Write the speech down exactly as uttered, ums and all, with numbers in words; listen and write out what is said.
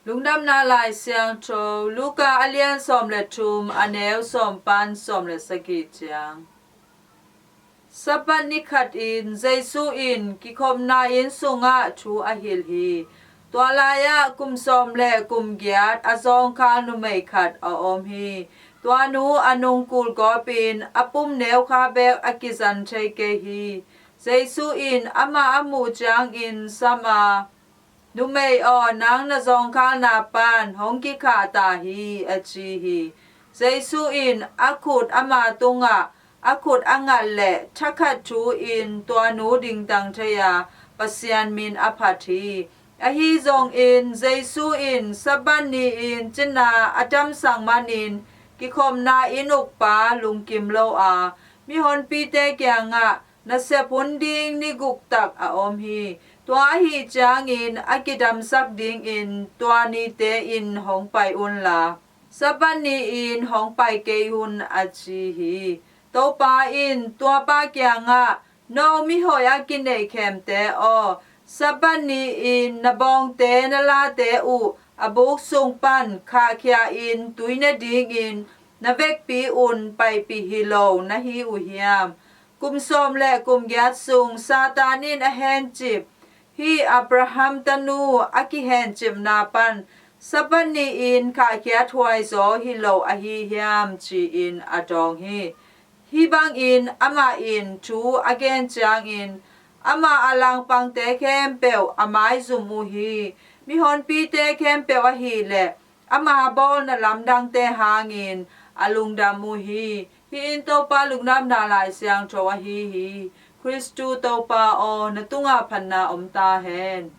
Lungdamna Lai Siangtho, Luka a lian sawm le thum, a neu sawm pan sawm le sagih ciang. Sabbath ni khatin Jesu in kikhopna inn sungah thu a hilh hi. Tua lai-ah kum sawm le kum giat a zawngkhal numei khat a om hi. Tua nu a nungkul gawpin a pum neukha bek a kizan thei kei hi. Jesu in amah a muh ciangin sam a, "Numei aw, nang na zawngkhalna pan hong kikhah ta hi," a ci hi. Jesu in a khut ama tungah a khut a ngat le thakhat thu-in tua nu dingtang thei a, Pasian min a phat hi. Ahi zongin Jesu in Sabbath ni-in cina a damsak manin kikhopna inn ukpa lungkim lo a, mihonpite kiangah, "Nasep hun ding ni guk tak a om hi. Tua ahih ciangin a kidamsak dingin tua nite in hong pai unla, Sabbath ni-in hong pai kei un," a ci hi. Topa in tua pa kiangah, "No mihoih a kineih khemte aw, Sabbath ni-in na bawngte na late uh a buk sung pan khahkhia-in tui ne dingin na vekpi un paipih hi lo na hi uh hiam? Kum sawm le kum giat sung Satan in a hencip hih Abraham tanu a kihencipna pan Sabbath ni-in khahkhiat huaizaw hi lo ahi hiam?" ci-in a dawng hi. Hih bangin amah in thu a gen ciangin ama a langpangte khempeuh a maizum uh hi. Mihonpite khempeuh ahih leh ama bawlna lamdangte hangin a lungdam uh hi. Hih in Topa Lungdamna Lai Siangtho ahi hi. Khristu Topa aw, na tungah phatna om ta hen.